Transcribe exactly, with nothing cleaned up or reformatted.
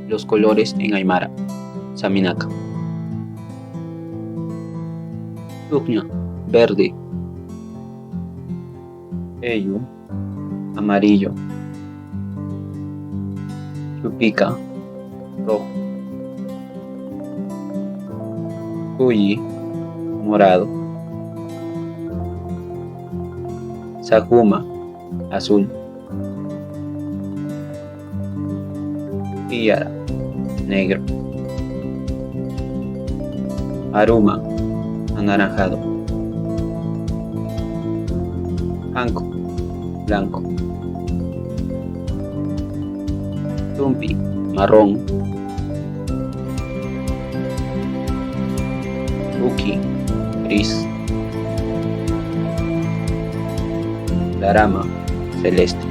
Los colores en aymara. Saminaka. Tuqña, verde. Eyu, amarillo. Chupika, rojo. Kuyi, morado. Sakuma, azul. Iyara, negro. Aruma, anaranjado. Anku, blanco. Tumpi, marrón. Uki, gris. Darama, celeste.